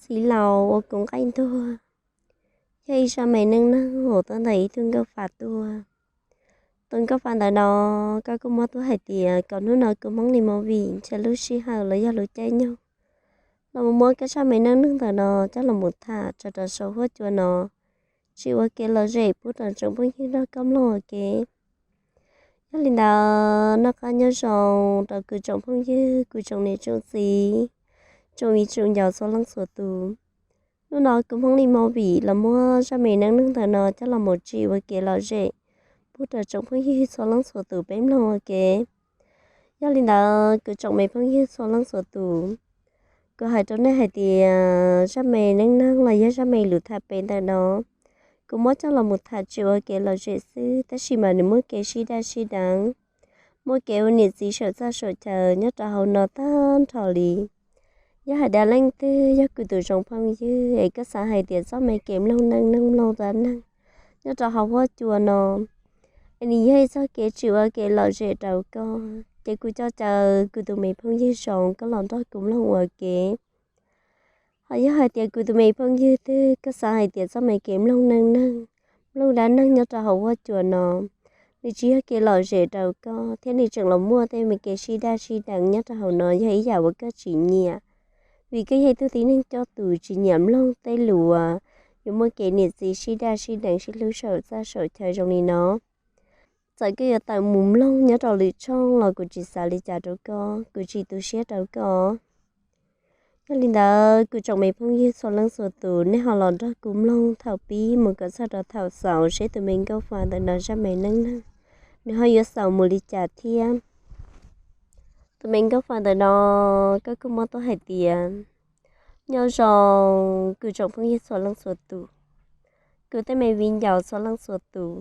Txiv laus uas kuv nqaij ntuag yog ib zaj me neej neeg uas tuaj ntawm ib tug nkauj fa tuaj. Tus nkauj fa ntawm no, koj kuj muab tuaj hais tias kom hnub no kuv Hmoob Li Movie nrhiav lub sij hawm los yog lub caij nyoog los mus muab koj zaj me neej neeg ntawm no coj los mus tham tso rau saum huab cua no, tsim ua kev lom zem pub rau tsoom phooj ywg nrog koj mloog ua ke. Yog li ntawd, noj qab nyob zoo rau kuv tsoom phooj ywg, kuv tsoom niam tsoom txiv, tsoom viv tsoom ncaus txhua leej txhua tus. Hnub no kuv Hmoob Li Movie los muab zaj me neej neeg ntawm no coj los mus tsim ua kev lom zem pub rau tsoom phooj ywg txhua leej txhua tus peb mloog ua ke. Yog li ntawd, kuv tsoom me phooj ywg txhua leej txhua tus, kuv hais rau nej hais tias zaj me neej neeg los yog zaj me lus tham pem ntawm no, kuv muab coj los mus tham tsim ua kev lom zem xwb, tab sis mas nws muaj kev sib daj sib deev, muaj kev ua niam txiv saum txaj saum chaw nyob rau hauv no tag nrho li. Yog hais tias leej twg yog kuv tus tsoom phooj ywg es koj xav hais tias txoj me kev mloog neej neeg mloog dab neeg nyob rau hauv huab cua no, es nws yog ib txoj kev tsim ua kev lom zem rau koj, ces kuv coj caw kuv tus me phooj ywg zoo koj los nrog kuv mloog ua ke. Ho yog hais tias kuv tus me phooj ywg twg koj xav hais tias txoj me kev mloog neej neeg mloog dab neeg nyob rau hauv huab cua no, nws tsis yog kev lom zem rau koj thiab nws tseem los muaj tej me kev sib daj sib deev nyob rau hauv no yog ib yam uas koj tsis nyiam, vim koj yog ib tug tib neeg coj tus tsis nyiam mloog tej lus uas yuav muaj kev niam txiv sib daj sib deev sib hlub saum txaj saum chaw zoo li no. Txawm koj yuav tawm mus mloog nyob rau lwm tshooj los kuv tsis xav li cas rau koj, kuv tsis tu siab rau koj. Yog li ntawd, kuv tsoom me phooj ywg txhua leej txhua tus, nej ho los nrog kuv mloog thaum pib mus kom txog rau thaum xaus seb tus me nkauj fa ntawm no zaj me neej neeg nws ho yuav xaus mus li cas thiab. Tus me nkauj fa ntawm no, koj kuj muab tuaj hais tias, nyob zoo kuv tsoom phooj ywg txhua leej txhua tus, kuv tej me viv ncaus txhua leej txhua tus,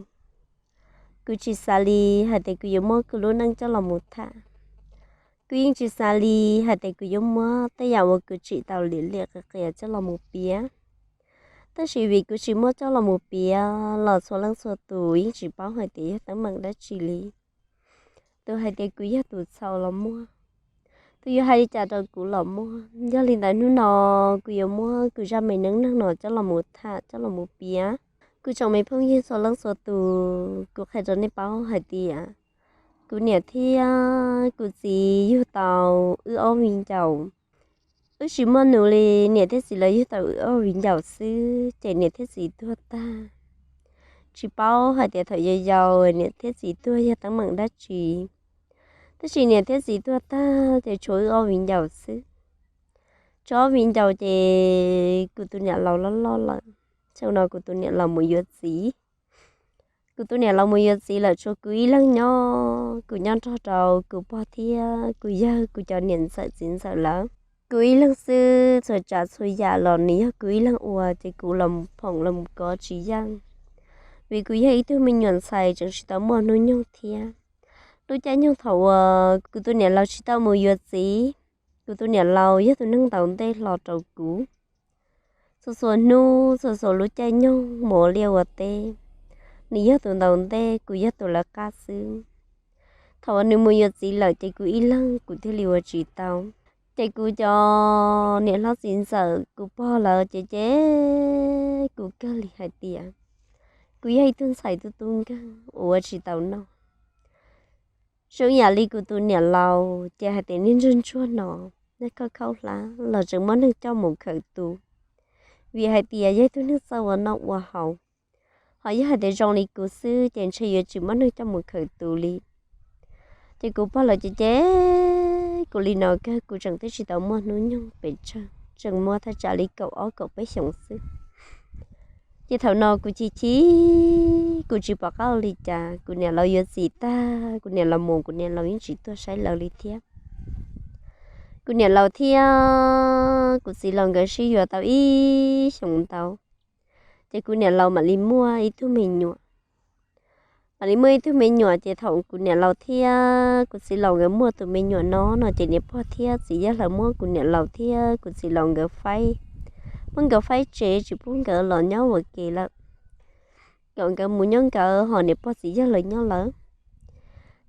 kuv tsis xav li hais tias kuv yuav muab kuv lub neej coj los mus tham. Kuv yeej tsis xav li hais tias kuv yuav muab tej yam uas kuv tsim tau liam liam qias qias coj los mus piav. Tab sis vim kuv tsis muab coj los mus piav los txhua leej txhua tus yeej tsis paub hais tias yog teeb meem dab tsi li. Tus hais tias kuv yog tus txhaum los muaj, tus yuav hais li cas rau kuv los muaj. Yog li ntawd hnub no kuv yuav muab kuv zaj me neej neeg no coj los mus tham coj los mus piav. Kuv tsoom me phooj ywg txhua leej txhua tus, kuv qhia rau nej paub hais tias kuv niam thiab kuv txiv yug tau wb ob viv ncaus. Wb tsis muaj nus li, niam thiab txiv lawv yug tau wb ob viv ncaus xwb ces niam thiab txiv tuag tag. Tsis paub hais tias thaum yau yau niam thiab txiv tuag yog teeb meem dab tsi, tab sis niam thiab txiv tuag tag ces tshuav wb ob viv ncaus xwb. Tshuav ob viv ncaus ces kuv tus niam laus loj loj lawm, thaum no kuv tus niam laus mus yuav txiv. Kuv tus niam laus mus yuav txiv lawm tshuav kuv ib leeg nyob, kuv nyob nrog rau kuv pog thiab kuv yawg kuv cov niam ntxawm txiv ntxawm lawv. Kuv ib leeg xwb, txhua tsav txhua yam los nws yog kuv ib leeg ua ces kuv los phoom los kov tsis yeej, vim kuv yog ib tug me nyuam ntxhais tseem tsis tau muaj hnub nyoog thiab. Lub caij nyoog thaum uas kuv tus niam laus tsis tau mus yuav txiv, kuv tus niam laus yog tus neeg ntaus ntej hlo rau kuv. Txhua txhua hnub txhua txhua lub caij nyoog mus ua liaj ua teb, nws yog tus ntaus ntej, kuv yog tus lawv qab xwb. Thaum uas nws mus yuav txiv lawm ces kuv ib leeg kuv thiaj li ua tsis tau. Ces kuv cov niam hlob txiv ntxawm kuv pog lawv ces cem kuv kawg li hais tias kuv yog ib tug ntxhais tub tub nkeeg uas ua tsis tau noj. Zoo yam li kuv tus niam laus ces hais tias niag ntsuag ntsuag no, niag khaub khaub hlab los tseem muaj neeg coj mus khaws tus, vim hais tias yog ib tug neeg txawj ua noj ua haus. Ho yog hais tias zoo li kuv xwb ces ntshe yuav tsis muaj neeg coj mus khaws tus li. Ces kuv pog lawv cem cem kuv li no kawg, kuv tseem twb tsis tau muaj hnub nyoog pes tsawg, tseem muaj thaj tsam li kaum ob kaum peb xyoos xwb. Ces thaum no kuv chim chim, kuv tsis pom qab ua li cas, kuv niam laus yuav txiv tag, kuv niam laus mus, kuv niam laus yeej tsis tuaj saib lawv li thiab. Kuv niam laus thiab kuv txiv laus nkawd sib yuav tau ib xyoos ntau, ces kuv niam laus mam li muaj ib tug me nyuam. Mam li muaj ib tug me nyuam ces thaum kuv niam laus thiab kuv txiv laus nkawd muaj tus me nyuam no no ces niam pog thiab txiv yawg lawv muab kuv niam laus thiab kuv txiv laus nkawd faib, muab nkawd faib tsev tsis pub nkawd los nyob ua ke lawm, kom nkawd mus nyob nkawd ho niam pog txiv yawg lawv nyob lawv.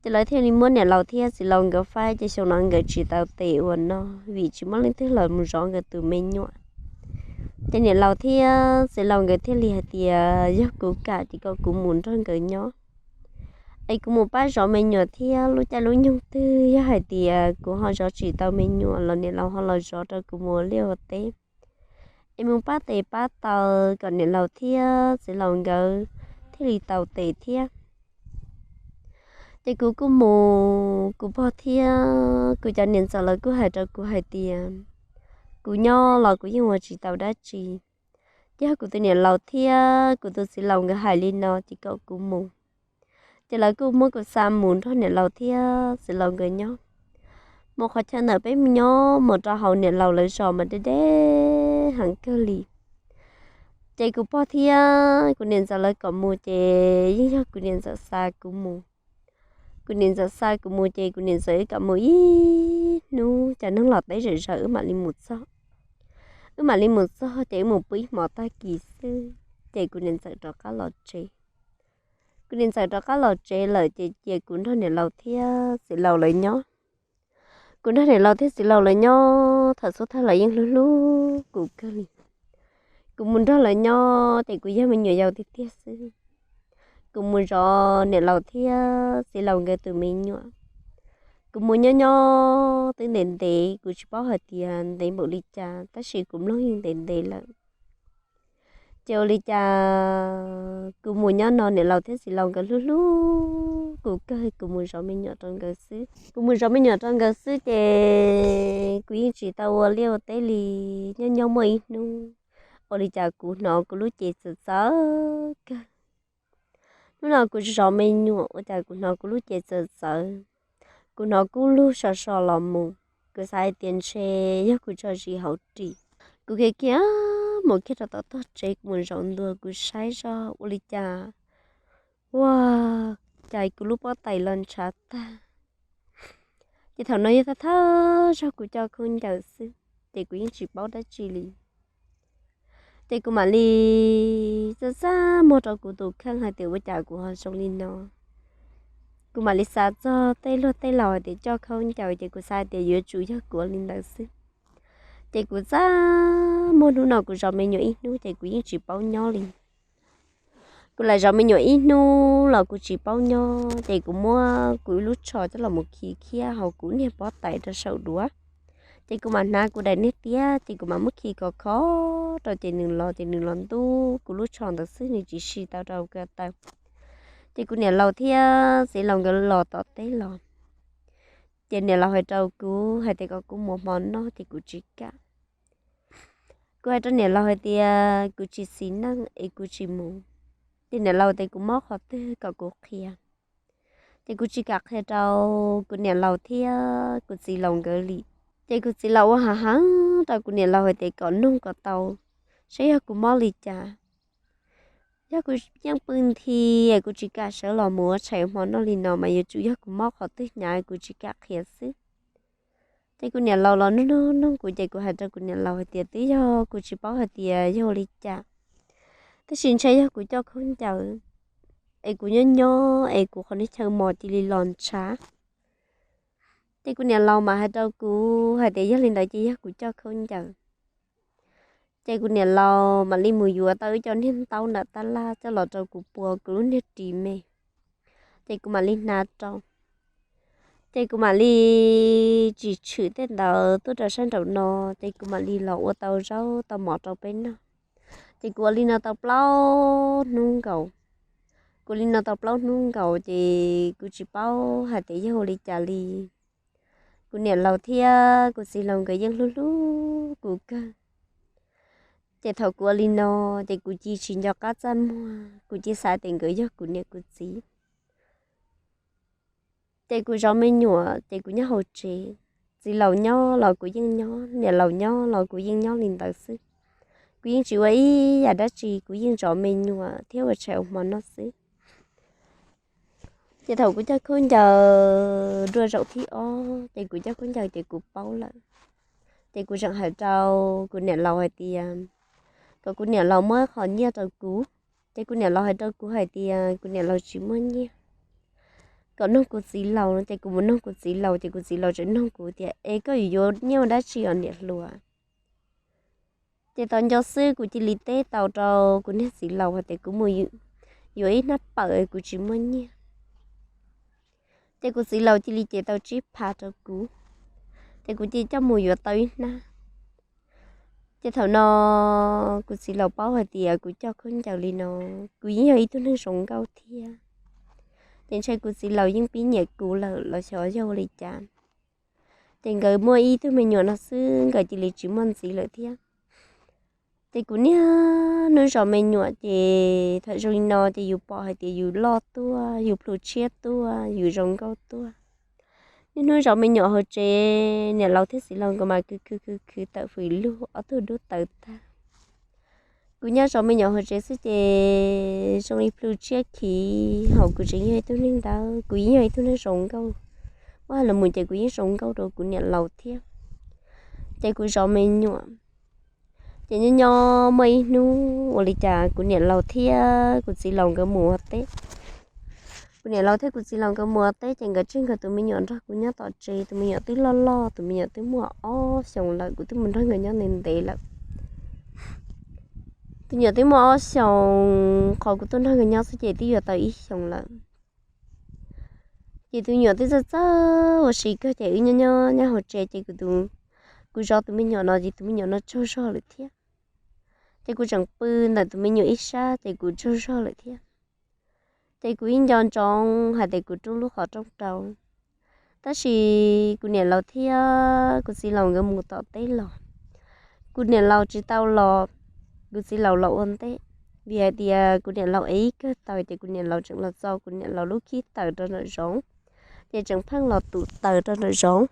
Ces lawv thiaj li muab niam laus thiab txiv laus nkawd faib ces xyoo no nkawd tsis tau tes ua noj vim tsis muaj leej twg los mus zov nkawd tus me nyuam. Ces niam laus thiab txiv laus nkawd thiaj li hais tias yog kuv kam ces kom kuv mus nrog nkawd nyob, es kuv mus pab zov me nyuam thiab lub caij lub nyoog twg yog hais tias kuv ho zov tsis tau me nyuam los niam laus ho los zov rau kuv mus ua liaj ua teb, es mus pab tes pab taw kom niam laus thiab txiv laus nkawd thiaj li tau tes thiab. Ces kuv kuj mus, kuv pog thiab kuv cov niam ntxawm lawv kuj hais rau kuv hais tias kuv nyob los kuv yeej ua tsis tau dab tsi. Ces yog kuv tus niam laus thiab kuv tus txiv laus nkawd hais li no ces kom kuv mus. Ces lawv kuj muab kuv xa mus nrog niam laus thiab txiv laus nkawd nyob. Mus qhov chaw ntawm peb nyob mus rau hauv niam laus lawv zos mas deb deb heev kawg li. Ces kuv pog thiab kuv niam ntxawm lawv kom mus ces yeej yog kuv niam ntxawm xa kuv mus. Kuv niam ntxawm xa kuv mus ces kuv niam ntxawm wb kom mus ib hnub, cas neeg los teb zawm zaws wb mam li mus txog. Wb mam li mus txog ces wb mus pw ib hmos tag kis xwb ces kuv niam ntxawm rov qab los tsev. Kuv niam ntxawm rov qab los tsev lawm ces cia kuv nrog niam laus thiab txiv laus lawv nyob. Kuv nrog niam laus thiab txiv laus lawv nyob, thaum xub thawj lawv yeej hlub hlub kuv kawg li. Kuv mus nrog lawv nyob ces kuv yog me nyuam yaus tiag tiag xwb. Kuv mus zov niam laus thiab txiv laus nkawd tus me nyuam. Kuv mus nyob nyob twb ntev ntev, kuv tsis paub hais tias ntev npaum li cas, tab sis kuv mloog yeej ntev ntev lawm. Ces ua li cas kuv mus nyob no niam laus thiab txiv laus nkawd hlub hlub kuv kawg, kuv mus zov me nyuam rau nkawd xwb. Kuv mus zov me nyuam rau nkawd xwb ces kuv yeej tsis tau ua liaj ua teb li. Nyob nyob muaj ib hnub, ua li cas kuv hnov kuv lub cev txawv txawv kawg. Hnub no kuv zov me nyuam ua cas kuv hnov kuv lub cev txawv txawv, kuv hnov kub lug so so los mus. Kuv xav hais tias ntshe yog kuv tso zis hauv ris. Kuv khiav khiav mus kiag rau tom tog tsev, kuv mus zaum ntua kuv saib zog ua li cas, ua cas kuv lub pob tais los ntshav tag. Ces thaum no yog thawj thawj zaug kuv coj khaub ncaws xwb, ces kuv yeej tsis paub dab tsi li. Ces kuv mam li txaj txaj muag rau kuv tus kheej hais tias ua cas kuv ho zoo li no. Kuv mam li xav txog tej luag tej laus hais tias coj khaub ncaws, ces kuv xav hais tias yuav tsum yog kuv ua li ntawd xwb. Ces kuv txaj muag hnub no kuv zov me nyuam ib hnub ces kuv yeej tsis paub nyob li. Kuv lam zov me nyuam ib hnub los kuv tsis paub nyob, ces kuv muab kuv ib lub tsho coj los mus khi khiab hauv kuv niag pob tais rau saum duav. Ces kuv mam hnav kuv daim niag tiab, ces kuv mam muab khi khov kho rau ces nws los, ces nws los ntub kuv lub tsho ntawd xwb, nws tsis si tau rau ko taw. Ces kuv niam laus thiab txiv laus nkawd los tom teb los, ces niam laus hais rau kuv hais tias kom kuv mus hmo noj, ces kuv tsis kam. Kuv hais rau niam laus hais tias kuv tsis xis neej es kuv tsis mus. Ces niam laus tias kuv mob qhov twg kom kuv qhia. Ces kuv tsis kam qhia rau kuv niam laus thiab kuv txiv laus nkawd li. Ces kuv txiv laus ua hav heev rau kuv niam laus hais tias kom nug kom tau, saib yog kuv mob li cas. Yog kuv yeej pw nthi es kuv tsis kam sawv los mus ua tshais hmo noj li no mas yuav tsum yog kuv mob qhov twg hnyav kuv tsis kam qhia xwb. Ces kuv niam laus los nug nug nug kuv, ces kuv hais rau kuv niam laus hais tias twb yog kuv tsis paub hais tias yog ua li cas, tab sis ntshe yog kuv coj khaub ncaws es kuv nyob nyob es kuv qhov niag chaw mos cia li los ntshav. Ces kuv niam laus mam hais rau kuv hais tias yog li ntawd ces yog kuv coj khaub ncaws. Ces kuv niam laus mam li mus yuav tau ib co niag ntaub nram tab laj coj los rau kuv pua kuv lub niag ris me. Ces kuv mam li hnav rau. Ces kuv mam li tsis tshwm tej ntawd tuaj rau sab nraum no, ces kuv mam li los ua tau zaub tau mov rau peb noj. Ces kuv ua li no tau plaub hnub nkaus. Kuv ua li no tau plaub hnub nkaus ces kuv tsis paub hais tias yog ua li cas li. Kuv niam laus thiab kuv txiv laus nkawd yeej hlub hlub kuv kawg. Ces thaum kuv ua li no, ces kuv cia tsis nco qab txaj muag, kuv cia xav tias nkawd yog kuv niam kuv txiv. Ces kuv zov me nyuam ces kuv nyob hauv tsev, txiv laus nyob los kuv yeej nyob, niam laus nyob los kuv yeej nyob li ntawd xwb. Kuv yeej tsis ua ib yam dab tsi, kuv yeej zov me nyuam thiab ua tshais ua hmo noj xwb. Ces thaum kuv coj khaub ncaws dua zaum thib ob, ces kuv coj khaub ncaws ces kuv paub lawm. Ces kuv zeem hais rau kuv niam laus hais tias kom kuv niam laus muab qhov nyiaj rau kuv. Ces kuv niam laus hais rau kuv hais tias kuv niam laus tsis muaj nyiaj, kom nug kuv txiv laus. Ces kuv mus nug kuv txiv laus, ces kuv txiv laus tseem nug kuv tias es koj yuav yuav nyiaj ua dab tsi os niam hluas? Ces tom ncua xwb kuv cia li teb tau rau kuv niag txiv laus hais tias kuv mus yuav ib hnab pawm kuv tsis muaj nyiaj. Ces kuv txiv laus cia li cev tau tsib phav rau kuv, ces kuv cia li coj mus yuav tau ib hnab. Ces thaum no kuv txiv laus paub hais tias kuv coj khaub ncaws li no, kuv yeej yog ib tug neeg zoo nkauj thiab. Ces ntshe kuv txiv laus yeej pib nyiam kuv lawm los xyov yog ua li cas. Ces nkawd muaj ib tug me nyuam no xwb nkawd cia li tsis muaj ntxiv lawm thiab. Ces kuv niaj hnub zov me nyuam ces thaum zoo li no ces yus pom hais tias yus loj tuaj, yus plhu tshiab tuaj, yus zoo nkauj tuaj. Niaj hnub zov me nyuam hauv tsev, niam laus thiab txiv laus nkawd mas khwv khwv khwv khwv tawm fws lug ob tug dub taws tag. Kuv nyob zov me nyuam hauv tsev xwb ces zoo li plhu tshiab khiv, hos kuv tseem yog ib tug neeg dawb, kuv yeej yog ib tug neeg zoo nkauj. Muab hais los mus ces kuv yeej zoo nkauj rau kuv niam laus thiab. Ces kuv zov me nyuam, ces nyob nyob muaj ib hnub ua li cas kuv niam laus thiab kuv txiv laus nkawd mus ua teb. Kuv niam laus thiab kuv txiv laus nkawd mus ua teb ces nkawd tseg nkawd tus me nyuam nrog kuv nyob tom tsev. Tus me nyuam twb loj loj, tus me nyuam twb muaj ob xyoos lawm, kuv twb mus nrog nkawd nyob ntev ntev lawm. Tus me nyuam twb muaj ob xyoos, qhov kuv tuaj nrog nkawd nyob xwb ces twb yuav tau ib xyoos lawm. Ces tus me nyuam twb txawj txawj ua si kawg ces wb nyob nyob nyob hauv tsev ces kuv, kuv zov tus me nyuam no ces tus me nyuam no tsaug zog lawm thiab. Ces kuv tseem pw ntawm tus me nyuam ib sab ces kuv tsaug zog lawm thiab. Ces kuv ib nco ntsoov hais tias kuv rub lub qhov rooj rau. Tab sis kuv niam laus thiab kuv txiv laus nkawd mus tom teb los, kuv niam laus tsis tau los, kuv txiv laus los ua ntej. Vim hais tias kuv niam laus ev ib kawm taws ces kuv niam laus tseem los txo kuv niam laus lub khib taws rau nram zoov, ces tseem pheej los tum taws rau nram zoov.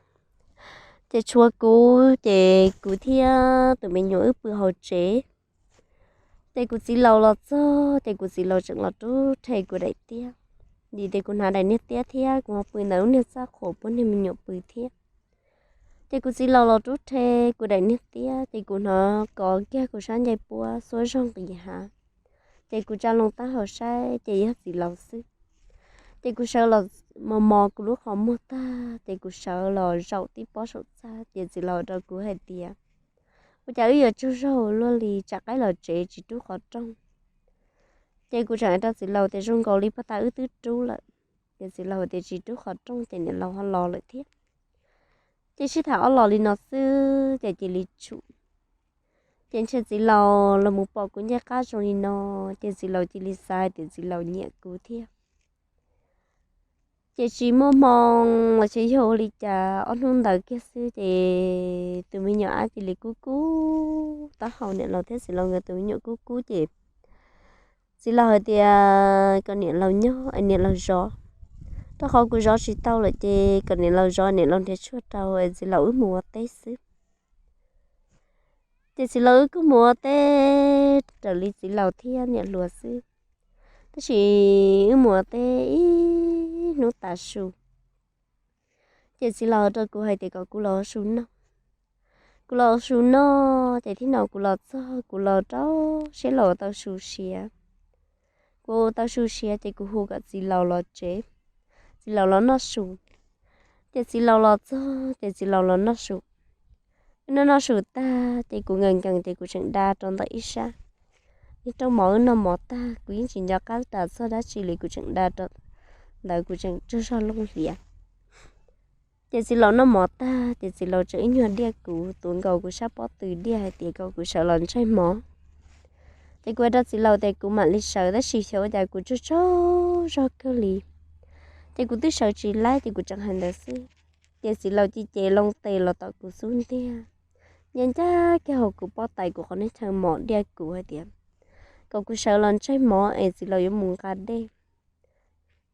Ces tshuav kuv ces kuv thiab tus me nyuam wb pw hauv tsev. Ces kuv txiv laus los txog ces kuv txiv laus tseem los rub rhe kuv daim tiab. Vim tias kuv hnav daim niag tiab thiab kuv ho pw ntawm lub niag txaj qhuas pub niag me nyuam pw thiab. Ces kuv txiv laus los rub rhe kuv daim niag tiab ces kuv hnov kov kiag kuv sab ncej puab xuab zog nqis hav. Ces kuv tsa loo taub hau saib ces yog txiv laus xwb. Ces kuv sawv los mos mos kuv lub qhov muag tag ces kuv sawv los zaum tib pob saum txaj ces txiv laus rau kuv hais tias, ua cas wb yuav tsaug zog luaj li, tsam qaib los tsev tsis rub qhov rooj. Ces kuv tseem hais rau txiv laus tias zoo nkaus li puag ta wb twb rub lawm. Ces txiv laus tias tsis rub qhov rooj ces niam laus ho los lawm thiab. Ces sib tham ob los li no xwb ces cia li tshum. Ces ntshe txiv laus los mus pom kuv ncej qab zoo li no, ces txiv laus cia li xav hais tias txiv laus nyiam kuv thiab. Ces tsis muaj hmoo los sis yog ua li cas ob hnub ntawd kiag xwb ces tus me nyuam ab cia li kub kub taub hau, niam laus thiab txiv laus nkawd tus me nyuam kub kub ces txiv laus hais tias kom niam laus nyob es niam laus zov, rau qhov kuv zov tsis tau lawm ces kom niam laus zov, niam laus nrhiav tshuaj rau es txiv laus wb mus ua teb xwb. Ces txiv laus wb kuj mus ua teb raws li txiv laus thiab niam hluas xwb. Tab sis wb mus ua teb ib hnub tav su, ces txiv laus rau kuv hais tias kom kuv los ua su noj. Kuv los ua su noj ces thib no kuv los txog kuv los rau siab los ua tau su siav. Kuv ua tau su siav ces kuv hu kom txiv laus los tsev, txiv laus los noj su. Ces txiv laus los txog ces txiv laus los noj su. Wb noj noj su tag ces kuv nkees nkees ces kuv tseem da rau ntawm ib sab. Wb rooj mov wb noj mov tag kuv yeej tsis nco qab ras txog dab tsi li, kuv tseem da rau ntawd kuv tseem tsaug zog looj hliav. Ces txiv laus noj mov tag ces txiv laus tseem ib nyuag diaj kuv, tuav nkaus kuv sab pob tw diaj hais tias kom kuv sawv los ntsaig mov. Ces kuv hais rau txiv laus tias kuv mam li sawv tab sis xyov ua cas kuv tsaug tsaug zog kawg li. Ces kuv twb sawv tsis laib ces kuv tseem hais ntawd xwb. Ces txiv laus cia li cev loo tes los tom kuv xub ntiag, ncaj ncaj kiag hauv kuv pob tais kuv qhov niag chaw mom diaj kuv hais tias kom kuv sawv los ntsaig mov es txiv laus yuav mus nqa dej.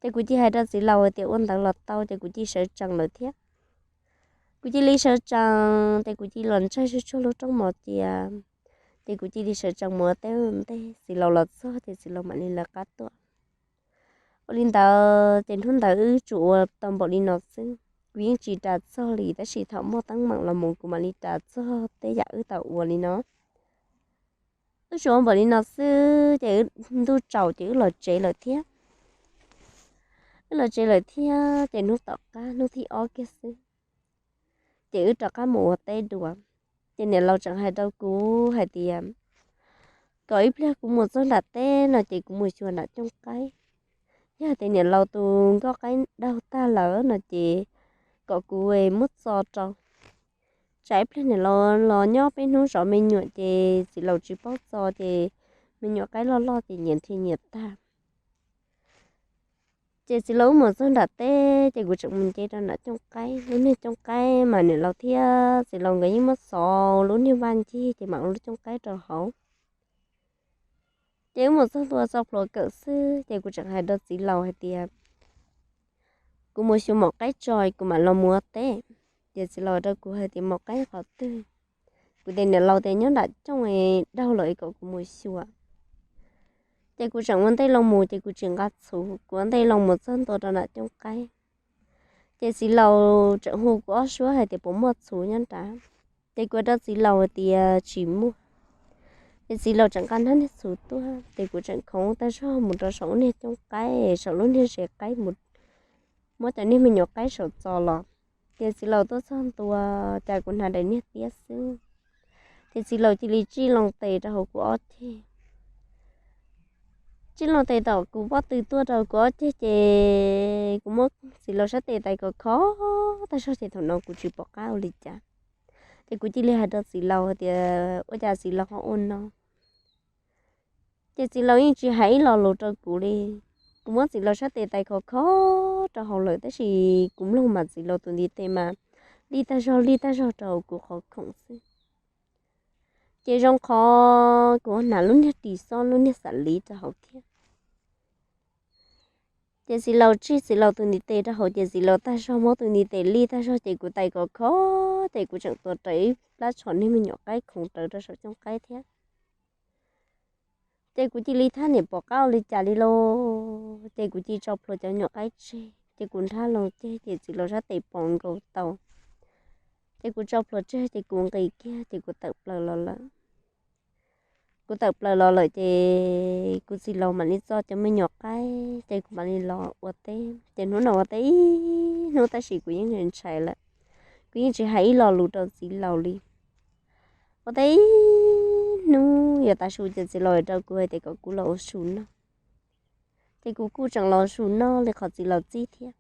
Ces kuv cia li hais rau txiv laus hais tias ua ntawd los tau ces kuv cia li sawv tsees lawm thiab. Kuv cia li sawv tsees ces kuv cia li los ntsaig tsuag tsuag lub rooj mov cia, ces kuv cia li sawv tsees mus ua teb ua ntej, txiv laus los txog ces txiv laus mam li lawv qab tuaj. Ua li ntawd ces hnub ntawd wb tsuas ua tau npaum li no xwb, kuv yeej tsis ras txog li tab sis thaum muaj teeb meem los mus kuv mam li ras txog tej yam wb tau ua li no. Wb tsuas ua npaum li no xwb ces ntuj tsaus ces wb los tsev lawm thiab. Wb los tsev lawm thiab ces hnub tom qab hnub thib ob kiag xwb ces wb rov qab mus ua teb dua. Ces niam laus tseem hais rau kuv hais tias kom ib pliag kuv mus txog nram teb no ces kuv mus xyuas nram cooj qaib. Yog tias niam laus tus nkoj qaib daug tag lawm no ces kom kuv muab txo rau, tsam ib pliag niam laus los nyob peb hnub zov me nyuam ces txiv laus tsis paub txo ces me nyuam qaib loj loj ces nyias nthi nyias tag. Ces txiv laus wb mus txog nram teb ces kuv tseem mus nce rau nram cooj qaib. Lub niag cooj qaib mas niam laus thiab txiv laus nkawd yeej muab xov lub niag vaj ncig ces mam ua lub cooj qaib rau hauv. Ces wb mus txog ntua txog pluav kawm xwb ces kuv tseem hais rau txiv laus hais tias kuv mus xyuas maum qaib tso kuv mam los mus ua teb. Ces txiv laus rau kuv hais tias maum qaib qhov twg? Kuv tias niam laus tias nyob nram cooj daug lawm es kom kuv mus xyuas. Ces kuv tseem ua ntej loo mus ces kuv tsis nqa txhuv, kuv ua ntej loo mus txog ntua rau nram cooj qaib. Ces txiv laus tseem hu kuv ob suab hais tias puas muaj txhuv nyob nrad. Ces kuv ua rau txiv laus hais tias tsis muaj. Ces txiv laus tseem nqa hnab niag txhuv tuaj ces kuv tseem khoov tag zog mus rau saum lub niag cooj qaib, saum lub niag zes qaib mus muab cov niag me nyuam qaib saum txo los. Ces txiv laus tuaj txog ntua, cas kuv hnav daim niag tiab xwb. Ces txiv laus cia li tsij loo tes rau hauv kuv ob ceg. Tsij loo tes tom kuv pob tw tuaj rau kuv ob ceg ces kuv muab txiv laus sab tes tais kom khov tag zog ces thaum no kuv tsis pom qab ua li cas. Ces kuv cia li hais rau txiv laus hais tias ua cas txiv laus ho ua no. Ces txiv laus yeej tsis hais ib lo lus rau kuv li. Kuv muab txiv laus sab tes tais khov khov rau hauv lawm tab sis kuv mloog mas txiv laus tus ntiv tes mas lij tag zog lij tag zog rau hauv kuv qhov khoom xwb. Ces zoo qhov kuv hnav lub niag ris xob lub niag xam liv rau hauv thiab. Ces txiv laus tsij txiv laus tus ntiv tes rau hauv ces txiv laus tag zog muab tus ntiv tes lij tag zog ces kuv tais kom khov ces kuv tseem tuav rawv ib plab tshom niag me nyuam qaib khoov rawv rau saum cooj qaib thiab. Ces kuv cia li thab niam pom qab ua li cas li lauj, ces kuv cia li tso plhuav cov nyuam qaib tseg ces kuv nrhab loo ceg ces txiv laus sab tes pom nkaus tau. Ces kuv tso plhuav tseg ces kuv nqis kiag ces kuv tawm plaws los lawm. Kuv tawm plaws los lawm ces kuv txiv laus mam li txo cov me nyuam qaib ces kuv mam li los ua teb. Ces hnub no ua teb ib hnub tab sis kuv yeej ntshai ntshai lawm, kuv yeej tsis hais ib lo lus rau txiv laus li. Ua teb ib hnub yuav tav su ces txiv laus rau kuv hais tias kom kuv los ua su noj. Ces kuv kuj tseem los ua su noj li qhov txiv laus txib thiab.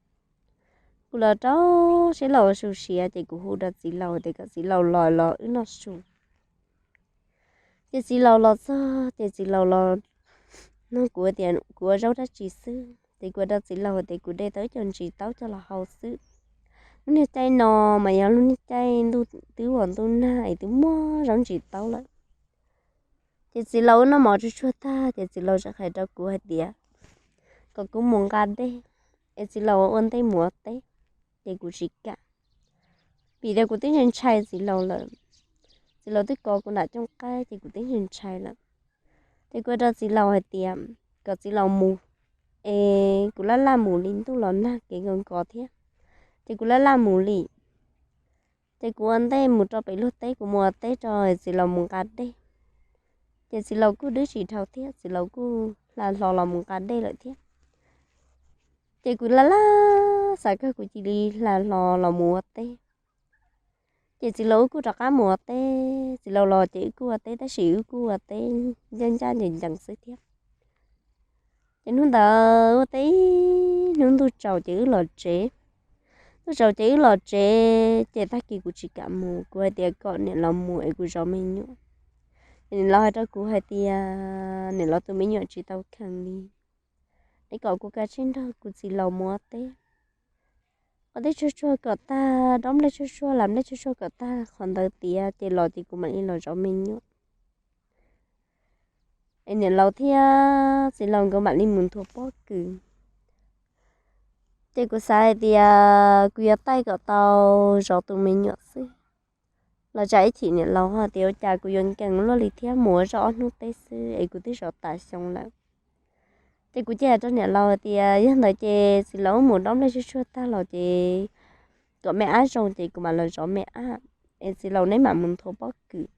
Kuv los rau siab los ua su siav ces kuv hu rau txiv laus tias kom txiv laus los los wb noj su. Ces txiv laus los txog ces txiv laus los nug kuv tias kuv ua zaub dab tsi xwb ces kuv ua rau txiv laus tias kuv de tau ib co ntsis taub coj los hau xwb. Lub niag caij no mas yog lub niag caij ntuj twb vos ntuj nag es twb muaj zaub ntsis taub lawm. Ces txiv laus wb noj mov tsuag tsuag tag ces txiv laus tseem hais rau kuv hais tias kom kuv mus nqa dej, es txiv laus ua ntej mus ua teb. Ces kuv tsis kam, vim tias kuv twb ntshai ntshai txiv laus lawm. Txiv laus twb kov kuv nram cooj qaib ces kuv twb ntshai ntshai lawm. Ces kuv ua rau txiv laus hais tias kom txiv laus mus, es kuv laj laj mus li ntuj los nag kev nkaus nkos thiab. Ces kuv laj laj mus li. Ces kuv ua ntej mus rau pem luag teb, kuv mus ua teb rau txiv laus mus nqa dej. Ces txiv laus kuj dwb tsis dhau thiab, txiv laus kuj hla hlo los mus nqa dej lawm thiab. Ces kuv laj laj xav kawg kuv cia li hla hlo los mus ua teb. Ces txiv laus wb kuj rov qab mus ua teb, txiv laus los ces wb kuj ua teb tab sis wb kuj ua teb ncaj ncaj ncees ncees xwb thiab. Ces hnub ntawd ua teb ib hnub ntuj tsaus ces wb los tsev. Ntuj tsaus ces wb los tsev ces tag kis kuv tsis kam mus, kuv hais tias kom niam laus mus es kuv zov me nyuam. Ces niam laus hais rau kuv hais tias niam laus tus me nyuam tsis tau kheev li, es kom kuv kav tsij nrog kuv txiv laus mus ua teb. Ua teb tsuag tsuag kom tag, dob nplej tsuag tsuag, lam nplej tsuag tsuag kom tag qhov ntawd tiav ces los ces kuv mam li los zov me nyuam. Es niam laus thiab txiv laus nkawd mam li mus nthua pob kws. Ces kuv xav hais tias kuv yuav taij kom tau zov tus me nyuam xwb. Los tsam ib chim niam laus ho tias ua cas kuv yuav nkees luaj li thiab, mus ua zoj ob hnub teb xwb es kuv twb zov tas xyoo lawm. Ces kuv cia hais rau niam laus hais tias yog ntawd ces txiv laus wb mus dob nplej tsuag tsuag tag los ces kom me ab zoo ces kuv mam los zov me ab, es txiv laus neb mam mus nthua pob kws.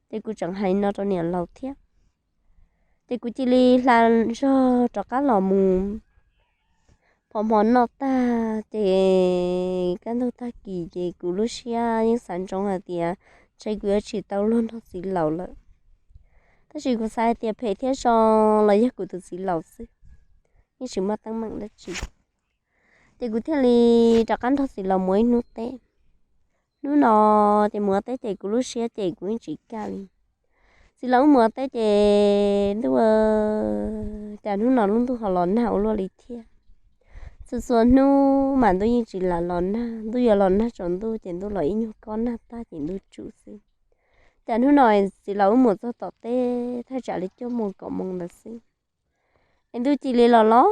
Ces kuv tseem hais no rau niam laus thiab. Ces kuv cia li hla zog rov qab los mus. Pho hmo noj tag ces kaj ntug tag kis ces kuv lub siab yeej xav ntsoov hais tias ntshe kuv yuav tsis tau luag nrog txiv laus lawm. Tab sis kuv xav hais tias phem thiab zoo los yog kuv tus txiv laus xwb, yeej tsis muaj teeb meem dab tsi. Ces kuv thiaj li rov qab nrog txiv laus mus ib hnub teb. Hnub no ces mus ua teb ces kuv lub siab ces kuv yeej tsis kaj li. Txiv laus wb mus ua teb ces ntuj, cas hnub no lub ntuj ho los nag ua luaj li thiab. Txhua txhua hnub mas ntuj yeej tsis lam los nag, ntuj yuav los nag tsaus ntuj ces ntuj los ib nyuag kob nag tag ces ntuj tsuj xwb. Cas hnub no txiv laus wb mus txog tom teb thaj tsam li cuaj moos kaum moos ntawd xwb, es ntuj cia li los los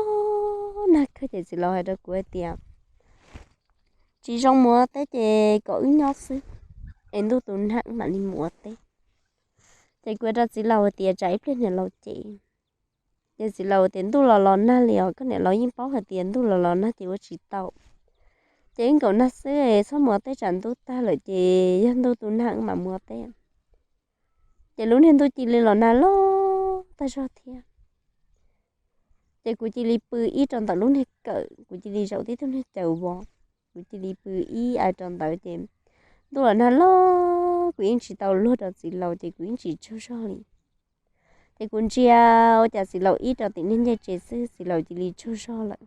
nag kawg ces txiv laus hais rau kuv hais tias, tsis zoo mus ua teb ces kom wb nyob xwb, es ntuj tu nag wb mam li mus ua teb. Ces kuv hais rau txiv laus hais tias tsam ib pliag niam laus cem. Ces txiv laus tias ntuj los los nag li os, koj niam laus yeej paub hais tias ntuj los los nag ces ua tsis tau. Ces wb nkaum nag xwb es txhob mus ua teb tsam ntuj tag lawm ces yog ntuj tu nag wb mam mus ua teb. Ces lub niag ntuj cia li los nag los tag zog thiab. Ces kuv cia li pw ib rau ntawm lub niag kawm, kuv cia li zaum tib tug niag caws vos, kuv cia li pw ib ai rau ntawd ces ntuj los nag los kuv yeej tsis tau luag rau txiv laus ces kuv yeej tsis tsaug zog li. Ces kuv ntsia ua cas txiv laus ib rau tim niag ncej tsev xwb txiv laus cia li tsaug zog lawm.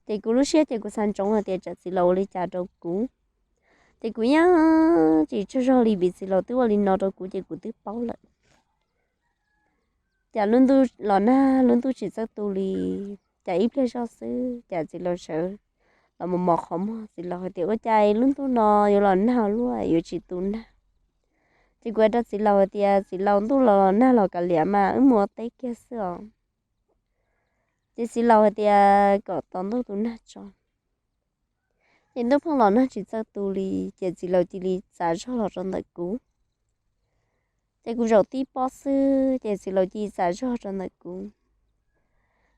Ces kuv lub siab ces kuv xav ntsoov hais tias tsam txiv laus ua li cas rau kuv. Ces kuv yeej tsis tsaug zog li vim txiv laus twb ua li no rau kuv ces kuv twb paub lawm. Cas lub ntuj los nag lub ntuj tsis txawj tu li, cas ib pliag zoj xwb cas txiv laus sawv los mos mos qhov muag, txiv laus hais tias ua cas lub ntuj no yuav los nag luaj yuav tsis tu nag. Ces kuv hais rau txiv laus hais tias txiv laus, ntuj los los nag los kav liam mas wb mus ua teb kiag xwb os. Ces txiv laus hais tias kom tos ntuj tu nag tso. Ces ntuj pheej los nag tsis txawj tu li, ces txiv laus cia li txav zog los rau ntawm kuv. Ces kuv zaum tib pob xwb ces txiv laus cia li txav zog rau ntawm kuv.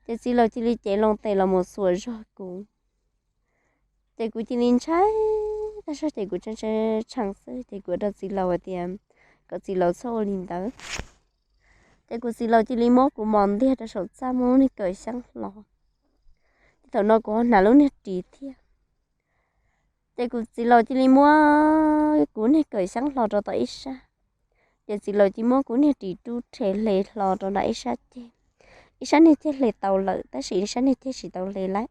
Ces txiv laus cia li cev loo tes los mus xuas zog kuv. Ces kuv cia li ntshai tag zog ces kuv tshee tshee tshee xwb ces kuv hais rau txiv laus hais tias kom txiv laus txhob ua li ntawd. Ces kuv txiv laus cia li muab kuv mos ntiag rau saum txaj muab lub niag kawm xyaab hlo. Ces thaum no kuv ho hnav lub niag ris thiab. Ces kuv txiv laus cia li muab kuv niag kawm xyaab hlo rau tom ib sab. Ces txiv laus cia li muab kuv niag ris rub rhe hle hlo rau nram ib sab ceg. Ib sab niag ceg hle tau lawm tab sis ib sab niag ceg tsis tau hle lawm.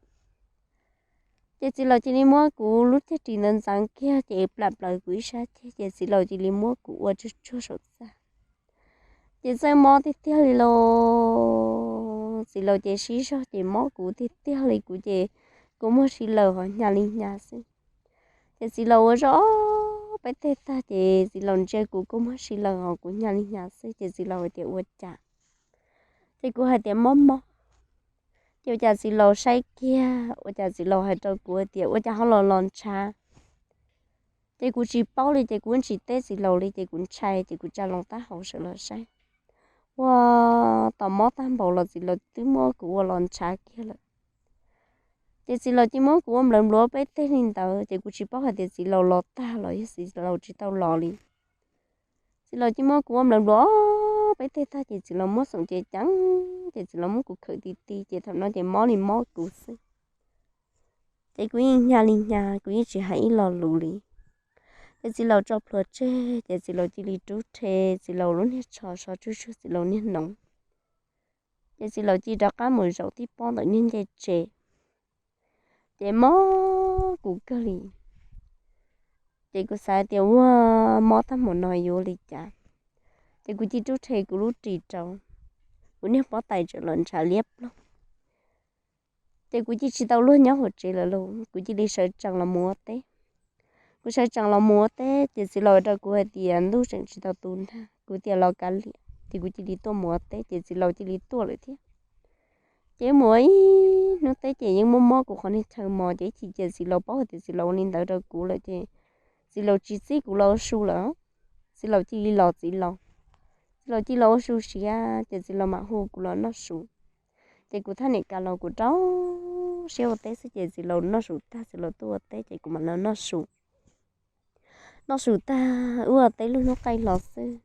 Ces txiv laus cia li muab kuv lub ceg ris ntawd ntxeev kiag ces plam plaws kuv ib sab ceg ces txiv laus cia li muab kuv ua tsuag tsuag saum txaj. Ces txawj mob tiag tiag li los, txiv laus ces sib zog ces mob kuv tiag tiag li, kuv ces kua muag si lawm ho hnyav li hnyav xwb. Ces txiv laus ua zog ob peb teg tag ces txiv laus ntsia kuv kua muag si lawm ho kuv hnyav li hnyav xwb ces txiv laus hais tias ua cas. Ces kuv hais tias mob mob. Ces ua cas txiv laus saib kiag ua cas txiv laus hais rau kuv hais tias ua cas ho los los ntshav. Ces kuv tsis paub li ces kuv tsis teb txiv laus li ces kuv ntshai ces kuv tsa loo taub hau sawv los saib. Ua, tos mob tag npaum los txiv laus twb muab kuv ua los ntshav kiag lawm. Ces txiv laus cia li muab kuv ua nplawv npluav peb teg li ntawd ces kuv tsis paub hais tias txiv laus los tag los yog txiv laus tsis tau los li. Txiv laus cia li muab kuv ua nplawv npluav peb teg tag ces txiv laus muab xoom cev ceev ces txiv laus muab kuv khawm ti ti ces thaum no ces mob li mob kuv xwb. Ces kuv yeej hnyav li hnyav kuv yeej tsis hais ib lo lus li. Ces txiv laus tso plhuav tseg ces txiv laus cia li rub rhe txiv laus lub niag tsho so tsuag tsuag txiv laus niag noov. Ces txiv laus cia li rov qab mus zaum tib pob ntawm niag ncej tsev. Ces mob kuv kawg li. Ces kuv xav tias ua mob tag npaum no yuav ua li cas. Ces kuv cia li rub rhe kuv lub ris rau, kuv niag pob tais tseem los ntshav liab ploog. Ces kuv cia li tsis tau luag nyob hauv tsev lawm lauj, kuv cia li sawv tsees los mus ua teb. Kuv sawv tsees los mus ua teb ces txiv laus rau kuv hais tias ntuj tseem tsis tau tu nag, kuv tias los kav liam ces kuv cia li tuaj mus ua teb ces txiv laus cia li tuaj lawm thiab. Ces mus ua ib hnub teb ces yeej mob mob kuv qhov niag chaw mos ces ib chim ces txiv laus paub hais tias txiv laus ua li ntawd rau kuv lawm ces txiv laus tsis txib kuv los ua su lawm. Txiv laus cia li los txiv laus, txiv laus cia li los ua su siav ces txiv laus mam hu kuv los noj su. Ces kuv thaj niam kas los kuv rau siab ua teb xwb ces txiv laus noj su tag txiv laus tuaj ua teb ces kuv mam los noj su. Noj su tag wb ua teb lub hnub qaij hlo xwb.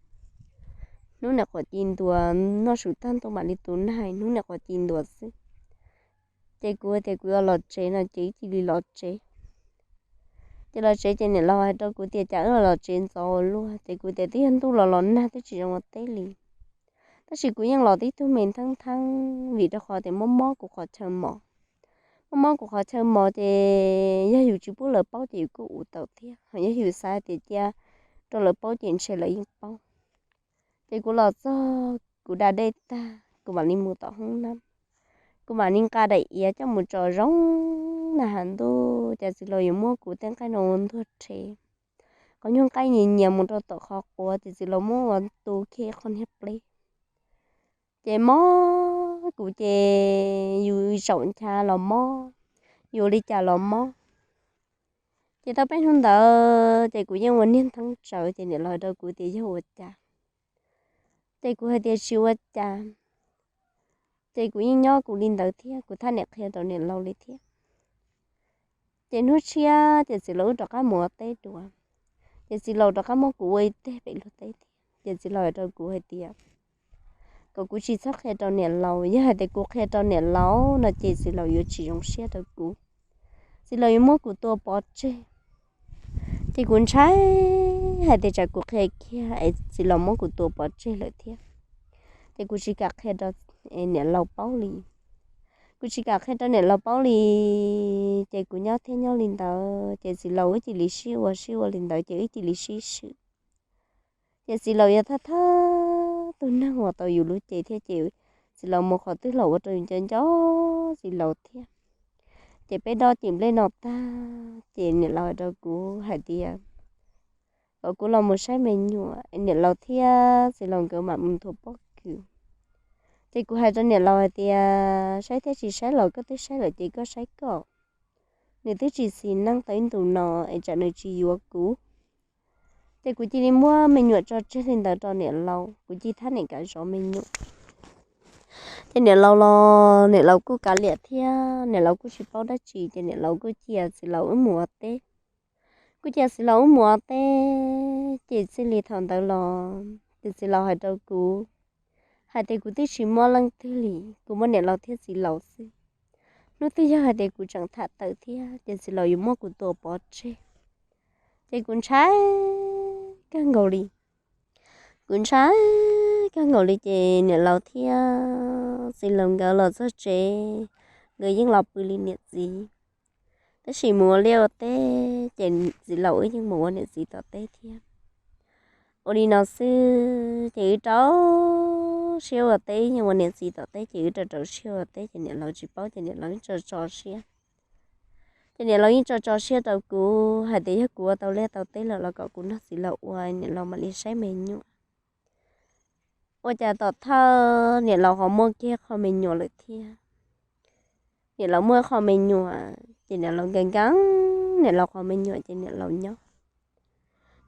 Hnub niam qhuav ci ntua, noj su tag ntuj mam li tu nag, hnub niam qhuav ci ntua xwb. Ces kuv tias kuv yuav los tsev no ces wb cia li los tsev. Ces los tsev ces niam laus hais rau kuv tias cas wb los los tsev ntxov ua luaj, ces kuv tias twb yog ntuj los los nag twb tsis zoo ua teb li. Tab sis kuv yeej los tib tug me ntheeb ntheeb vim rau qhov tias mob mob kuv qhov chaw mos. Mob mob kuv qhov chaw mos ces yog yus tsis pub lawv paub ces yus kuj ua tau thiab, ho yog yus xav tias cia rau lawv paub ces ntshe lawv yeej paub. Ces kuv los txog kuv da dej tag kuv mam li mus tom hoob nab, kuv mam li nqa daim iav coj mus tso zoo na has ntuj, cas txiv laus yuav muab kuv tej nqaij no ua ntuag rhe, qhov nyuag nqaij nyias nyias mus rau tom qhov quav ces txiv laus muab ua tu kiag ib qho niag pleb. Ces mob kuv ces yus zaum nchav los mob, yus ua li cas los mob. Ces tau peb hnub ntawd ces kuv yeej ua niag ntheeb tsawv ces niam laus hais rau kuv tias yog ua cas, ces kuv hais tias tsis ua cas. Ces kuv yeej nyob kuv li ntawd thiab kuv thab niam qhia rau niam laus li thiab. Ces hnub tshiab ces txiv laus wb rov qab mus ua teb dua, ces txiv laus rov qab muab kuv ua ib teg pem luag teb thiab ces txiv laus hais rau kuv hais tias kom kuv tsis txhob qhia rau niam laus, yog hais tias kuv qhia rau niam laus no ces txiv laus yuav tsis zoo siab rau kuv, txiv laus yuav muab kuv tua pov tseg. Ces kuv ntshai hais tias tsam kuv qhia kiag es txiv laus muab kuv tua pov tseg lawm thiab. Ces kuv tsis kam qhia rau niam laus paub li. Kuv tsis kam qhia rau niam laus paub li, ces kuv nyob thiab nyob li ntawd ces txiv laus wb cia li sib ua sib ua li ntawd ces wb cia li sib swm. Ces txiv laus yog thawj thawj tus neeg uas tau yus lub cev thiab ces txiv laus mus qhov twg los ua rau yus nco nco txiv laus thiab. Ces peb dob cim nplej no tag ces niam laus hais rau kuv hais tias kom kuv los mus saib me nyuam, niam laus thiab txiv laus nkawd mam mus nthuav pob kws. Ces kuv hais rau niam laus hais tias saib thiab tsis saib los koj twb saib lawm ces koj saib koj, nws twb tsis xis neej tau ib ntus no es tsam nws tsis yuav kuv. Ces kuv cia li muab me nyuam tso tseg li ntawd rau niam laus, kuv cia thab niam kav zov me nyuam. Ces niam laus los niam laus kuj kav liam thiab niam laus kuj tsis paub dab tsi ces niam laus kuj cia txiv laus wb mus ua teb. Kuj cia txiv laus wb mus ua teb ces txij li thaum ntawd los ces txiv laus hais rau kuv hais tias kuv twb tsis muaj leej twg li, kuv muaj niam laus thiab txiv laus xwb. Hnub twg yog hais tias kuv tseem tham tawm thiab ces txiv laus yuav muab kuv tua pov tseg. Ces kuv ntshai kawg nkaus li. Kuv ntshai kawg nkaus li ces niam laus thiab txiv laus nkawd los txog tsev, nkawd yeej los pw li niam txiv. Tab sis mus ua liaj ua teb ces txiv laus wb yeej mus ua niam txiv tom teb thiab. Ua li no xwb ces wb rau siab ua teb, yeej ua niam txiv tom teb ces wb rau rau siab ua teb ces niam laus tsis paub ces niam laus yeej tso tso siab. Ces niam laus yeej tso tso siab rau kuv hais tias yog kuv ua tau liaj tau teb lawm los kom kuv nrog txiv laus ua, niam laus mam li saib me nyuam. Ua cas tom thawj niam laus ho muaj kiag qho me nyuam lawm thiab. Niam laus muaj qho me nyuam ces niam laus nkees nkees niam laus qhov me nyuam ces niam laus nyob.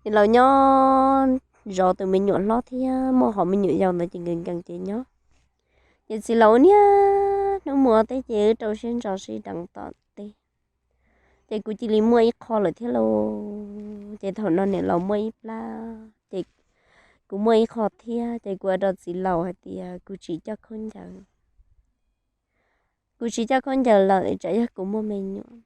Niam laus nyob zov tus me nyuam hlob thiab muaj qhov me nyuam yau ntawd ces nkees nkees ces nyob. Ces txiv laus niaj hnub mus ua teb ces wb rau siab ntso sib deev tom teb. Ces kuv cia li muaj ib qho lawm thiab lauj. Ces thaum no niam laus muaj ib plab ces kuv muaj ib qho thiab ces kuv hais rau txiv laus hais tias kuv tsis coj khaub ncaws. Kuv tsis coj khaub ncaws lawm tsam yog kuv muaj me nyuam.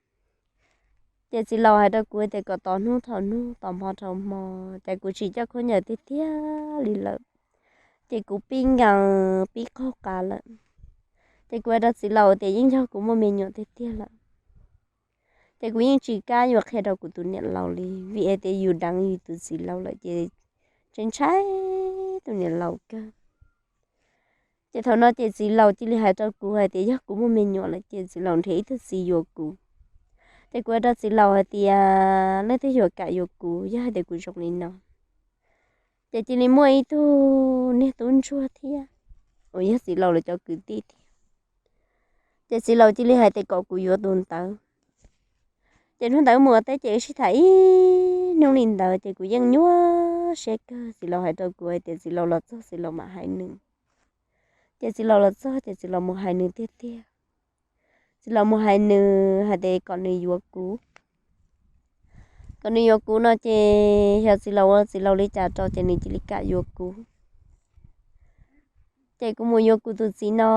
Ces txiv laus hais rau kuv tias kom tos hnub dhau hnub tos hmo dhau hmo, ces kuv tsis coj khaub ncaws tiag tiag li lawm. Ces kuv pib nkees pib qaug qa lawm. Ces kuv hais rau txiv laus tias yeej yog kuv muaj me nyuam tiag tiag lawm. Ces kuv yeej tsis kam yuav qhia rau kuv tus niam laus li vim hais tias yus deev yus tus txiv laus lawm ces ntshai ntshai tus niam laus kawg. Ces thaum no ces txiv laus cia li hais rau kuv hais tias yog kuv muaj me nyuam lawm ces txiv laus nrhiav ib tug txiv yuav kuv. Ces kuv hais rau txiv laus hais tias leej twg yuav kam yuav kuv yog hais tias kuv zoo li no. Ces cia li muaj ib tug niag tub ntsuag thiab uas yog txiv laus lawv cov kwv tij thiab. Ces txiv laus cia li hais tias kom kuv yuav tus ntawd. Ces hnub ntawd mus ua teb ces wb sib tham ib hnub li ntawd ces kuv yeej nyuaj siab kawg. Txiv laus hais rau kuv hais tias txiv laus los txog txiv laus mam hais nws. Ces txiv laus los txog ces txiv laus mus hais nws tiag tiag. Txiv laus mus hais nws hais tias kom nws yuav kuv. Kom nws yuav kuv no ces xyov txiv laus ua txiv laus li cas rau ces nws cia li kam yuav kuv. Ces kuv mus yuav kuv tus txiv no,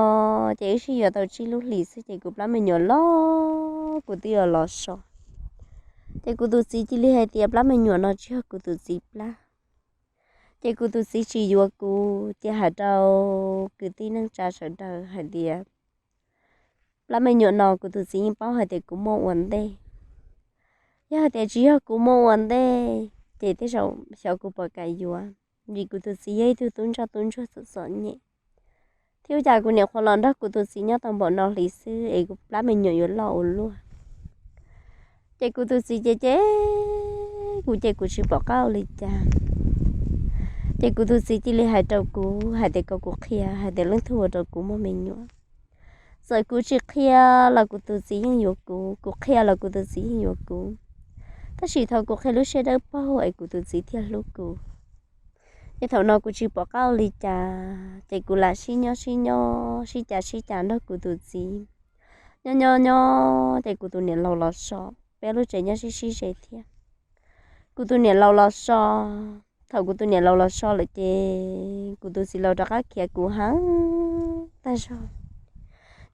ces wb sib yuav tau tsib lub hlis xwb ces kuv plab me nyuam loj kuv twb yuav los so. Ces kuv tus txiv cia li hais tias plab me nyuam no tsis yog kuv tus txiv plab. Ces kuv tus txiv tsis yuav kuv, ces hais rau kwv tij neej tsa sawv daws hais tias plab me nyuam no kuv tus txiv yeej paub hais tias kuv muaj ua ntej. Yog hais tias tsis yog kuv muaj ua ntej, ces tej zaum xyov kuv puas kam yuav, vim kuv tus txiv yog ib tug tub ntsoj tub ntsuag txom txom nyem, thiab ua cas kuv niam qhuav los nrog kuv tus txiv nyob tau npaum no hli xwb es kuv plab me nyuam yuav loj ua luaj. Ces kuv tus txiv ces ces kuv ces kuv tsis pom qab ua li cas. Ces kuv tus txiv cia li hais rau kuv hais tias kom kuv qhia hais tias leej twg ua rau kuv muaj me nyuam. Txawm kuv tsis qhia los kuv tus txiv yeej yuav kuv, kuv qhia los kuv tus txiv yeej yuav kuv. Tab sis thaum kuv qhia lub siab dawb paug es kuv tus txiv thiaj hlub kuv. Ces thaum no kuv tsis pom qab ua li cas, ces kuv lam sib nyob sib nyob sib cav sib cav nrog kuv tus txiv. Nyob nyob nyob ces kuv tus niam laus los so, peb lub tsev nyob sib sib ze thiab. Kuv tus niam laus los so, thaum kuv tus niam laus los so lawm ces kuv tus txiv laus rov qab khiav kuv heev tag zog.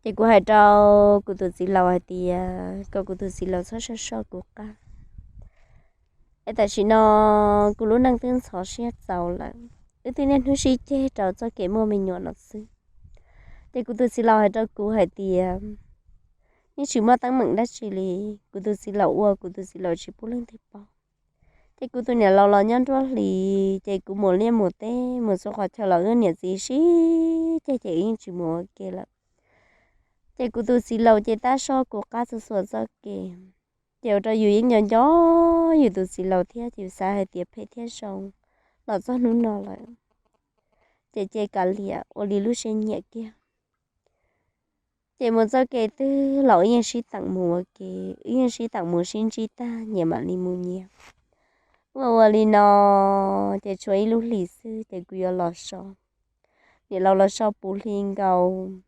Ces kuv hais rau kuv tus txiv laus hais tias kom kuv tus txiv laus txhob soj soj kuv qab, es tam sim no kuv lub neej twb ntxhov siab txaus lawm, wb twb niaj hnub sib ceg rau txoj kev muaj me nyuam no xwb. Ces kuv tus txiv laus hais rau kuv hais tias yeej tsis muaj teeb meem dab tsi li, kuv tus txiv laus ua kuv tus txiv laus tsis pub leej twg paub. Ces kuv tus niam laus los nyob nruab hlis, ces kuv mus liaj mus teb mus txhua qhov chaw los wb niam txiv sib ceg ces wb yeej tsis mus ua ke lawm. Ces kuv tus txiv laus ces tab soj kuv qab txhua txhua txoj kev, ces ua rau yus yeej nco nco yus tus txiv laus thiab ces yus xav hais tias phem thiab zoo los txog hnub no lawm. Ces ces kav liam ua li lub siab nyiam kiag. Ces mus txoj kev twg los wb yeej sib teem mus ua ke, wb yeej sib teem mus sib ntsib tag nyias mam li mus nyias. Ua ua li no, ces tshuav ib lub hlis xwb ces kuv yuav los so. Niam laus los so puv hli nkaus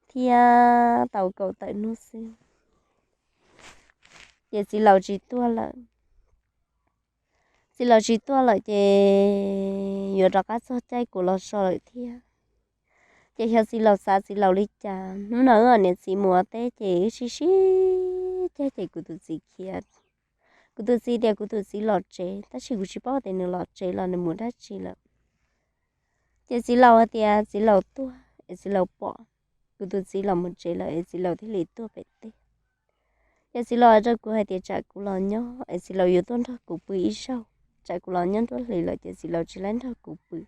thiab tau kaum tawm hnub xwb, ces txiv laus tsis tuaj lawm. Txiv laus tsis tuaj lawm ces yuav rov qab txog caij kuv los so lawm thiab. Ces xyov txiv laus xav txiv laus li cas, hnub no wb niam txiv mus ua teb ces wb sib sib ceg ces kuv tus txiv khiav. Kuv tus txiv tias kuv tus txiv los tsev, tab sis kuv tsis paub tias nws los tsev los nws mus dab tsi lawm. Ces txiv laus hais tias txiv laus tuaj es txiv laus pom kuv tus txiv los mus tsev lawm es txiv laus thiaj li tuaj pem teb. Ces txiv laus hais rau kuv hais tias tsam kuv los nyob es txiv laus yuav tuaj nrog kuv pw ib zaug, tsam kuv los nyob nruab hlis lawm ces txiv laus tsis laib nrog kuv pw.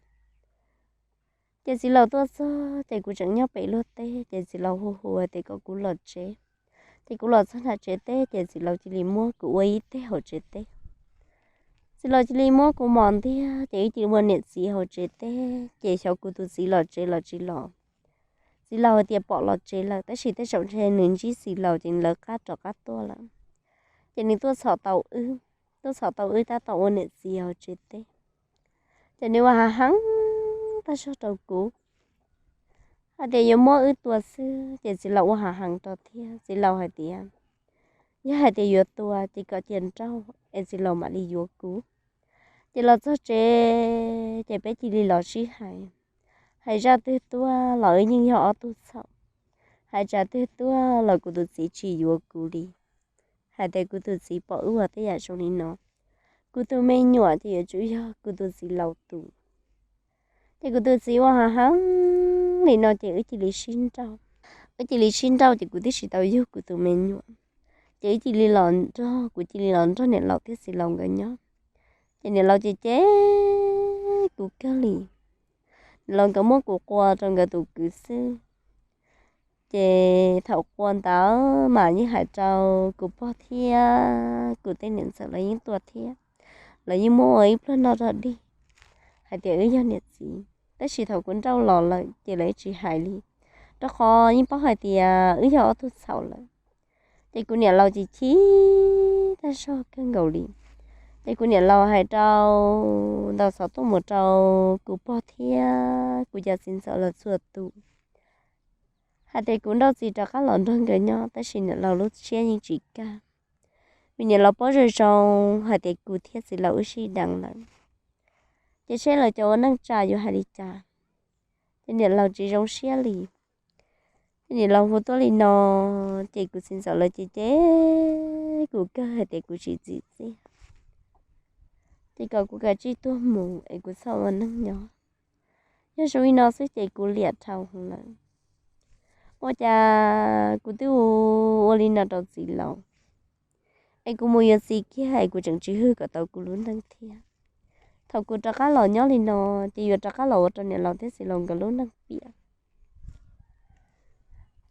Ces txiv laus tuaj txog ces kuv tseem nyob pem luag teb ces txiv laus hu hu hais tias kom kuv los tsev. Ces kuv los txog nram tsev teb ces txiv laus cia li muab kuv ua ib teg hauv tsev teb. Txiv laus cia li muab kuv mos ntiag ces wb cia li ua niam txiv hauv tsev teb ces xyov kuv tus txiv los tsev los tsis los. Txiv laus hais tias pom los tsev lawm tab sis tej zaum ntshe nws ntsib txiv laus ces nws lawv qab rov qab tuaj lawm. Ces nws tuaj txhom tau wb, tuaj txhom tau wb tab tom ua niam txiv hauv tsev teb. Ces nws ua hav heev tag zog rau kuv hais tias yuav muab wb tua xwb ces txiv laus ua hav heev rau thiab. Txiv laus hais tias yog hais tias yuav tua ces kom cia nrauj es txiv laus mam li yuav kuv. Ces los txog tsev ces peb cia li los sib hais, hais zaj twg tuaj los wb yeej yog ob tug txhaum, hais tsav twg tuaj los kuv tus txiv tsis yuav kuv li, hais tias kuv tus txiv pom wb ua tej yam zoo li no, kuv tus me nyuam ces yuav tsum yog kuv tus txiv laus tus. Ces kuv tus txiv ua hav heev li no ces wb cia li sib nrauj. Wb cia li sib nrauj ces kuv twb tsis tau yug kuv tus me nyuam, ces wb cia li los nrog, kuv cia li los nrog niam laus thiab txiv laus nkawd nyob. Ces niam laus ces cem kuv kawg li, niam laus nkawd muab kuv qua rau nkawd tus kwv xwb. Ces thaum qua ntawd mas yeej hais rau kuv pog thiab kuv tej niam ntxawm lawv yeej tuaj thiab, lawv yeej muab ua ib pluag noj rog dig hais tias wb yog niam txiv, tab sis thaum kuv nrauj los lawm ces lawv tsis hais li, rau qhov yeej paub hais tias wb yog ob tug txhaum lawm. Ces kuv niam laus ces chim tag zog kawg nkaus li. Ces kuv niam laus hais rau, ntaus xov tooj mus rau kuv pog thiab kuv cov txiv ntxawm lawv txhua tus hais tias kuv nrauj txiv rov qab los nrog nkawd nyob, tab sis niam laus lub siab yeej tsis kaj, vim niam laus paub zoo zoo hais tias kuv thiab txiv laus wb sib deev lawm, ces seb lawv cov ua neej tsa yuav hais li cas. Ces niam laus tsis zoo siab li. Ces niam laus hu tuaj li no, ces kuv txiv ntxawm lawv ces cem kuv kawg hais tias kuv tsis txim txiaj, ces kom kuv kav tsij tuag mus es kuv txhob ua neeg nyob. Yog zoo li no xwb ces kuv liam dhau hwv lawm. Ua cas kuv twb ua li no rau txiv laus, es kuv mus yuav txiv kiag es kuv tseem tsis hwj kom tau kuv lub neej thiab. Thaum kuv rov qab los nyob li no, ces yuav rov qab los ua rau niam laus thiab txiv laus nkawd lub neej piam.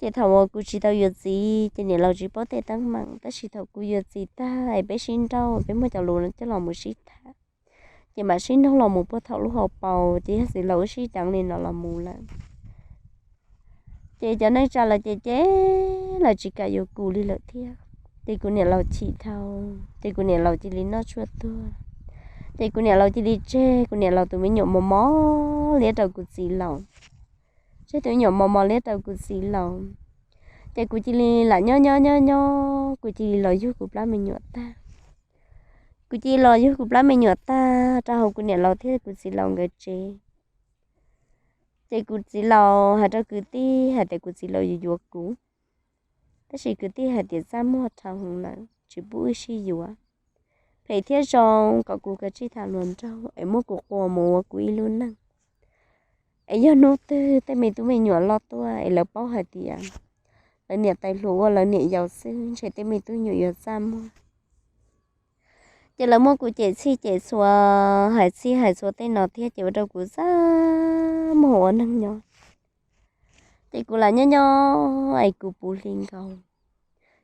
Ces thaum uas kuv tsis tau yuav txiv ces niam laus tsis paub tej teeb meem, tab sis thaum kuv yuav txiv tag es peb sib nrauj, peb muaj cov lus coj los mus sib tham, ces mam sib nug los mus puag thaum lub hauv paus, ces yog txiv laus wb sib ceev li no los mus lawm. Ces cov neej tsa lawv ces cem, lawv tsis kam yuav kuv li lawm thiab. Ces kuv niam laus chim dhau, ces kuv niam laus cia li noj tshuaj tuag. Ces kuv niam laus cia li tseg kuv niam laus tus me nyuam mos mos liab rau kuv txiv laus, tseg tus me nyuam mos mos liab rau kuv txiv laus. Ces kuv cia li lam nyob nyob nyob nyob, kuv cia li los yug kuv plab me nyuam tag. Kuv cia li los yug kuv plab me nyuam tag rau hauv kuv niam laus thiab kuv txiv laus nkawd tsev. Ces kuv txiv laus hais rau kwv tij hais tias kuv txiv laus yuav yuav kuv, tab sis kwv tij hais tias txaj muag dhau hwv lawm tsis pub wb sib yuav. Phem thiab zoo, kom kuv kav tsij tham hluas nraug es muab kuv quas mus ua kuv ib lub neej. Es yog hnub twg tej me tub me nyuam loj tuaj es lawv paub hais tias lawv niam tais hluas ua lawv niam yau xwb, ntshe tej me tub nyuam yuav txaj muag. Ces lawv muab kuv cem txhij cem txhua, hais txhij hais txhua tej no thiab ces ua rau kuv txaj muag ua neeg nyob. Ces kuv lam nyob nyob es kuv puv hli nkaus,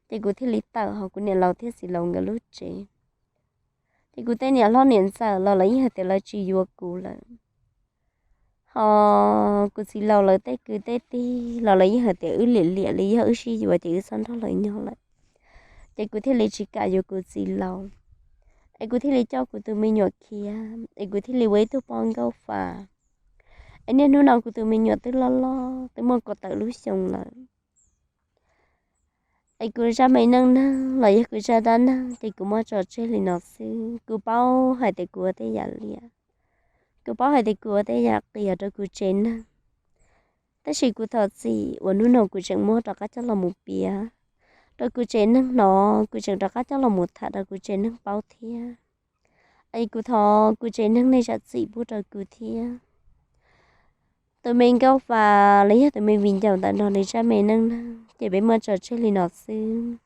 ces kuv thiaj li tawm hauv kuv niam laus thiab txiv laus nkawd lub tsev. Ces kuv tej niam hlob niam ntxawm los lawv yeej hais tias lawv tsis yuav kuv lawm. Ho kuv txiv laus lawv tej kwv tej tij los lawv yeej hais tias wb liam liam li, yog wb sib yuav ces wb txhob nrog lawv nyob lawm. Ces kuv thiaj li tsis kam yuav kuv txiv laus, es kuv thiaj li coj kuv tus me nyuam khiav, es kuv thiaj li ua ib tug poj nkauj fa. Es niaj hnub no kuv tus me nyuam twb loj loj, twb muaj kaum tawm lub xyoo lawm. Es kuv zaj me neej neeg los yog kuv zaj dab neeg ces kuv muab tso tseg li no xwb. Kuv paub hais tias kuv ua tej yam liam, kuv paub hais tias kuv ua tej yam qias rau kuv tsev neeg. Tab sis kuv thov txim uas hnub no kuv tseem muab rov qab coj los mus piav rau kuv tsev neeg hnov, kuv tseem rov qab coj los mus tham rau kuv tsev neeg paub thiab. Es kuv thov kuv tsev neeg nej zam txim pub rau kuv thiab. Tus me nkauj fa los yog tus me viv ncaus ntawm no nws zaj me neej neeg ces peb muab tso tseg li no xwb.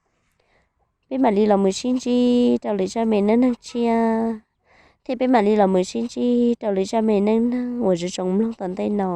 Peb mam li los mus sib ntsib rau lwm zaj me neej neeg tshiab, thiab peb mam li los mus sib ntsib rau lwm zaj me neej neeg uas zoo zoo mloog tom ntej no.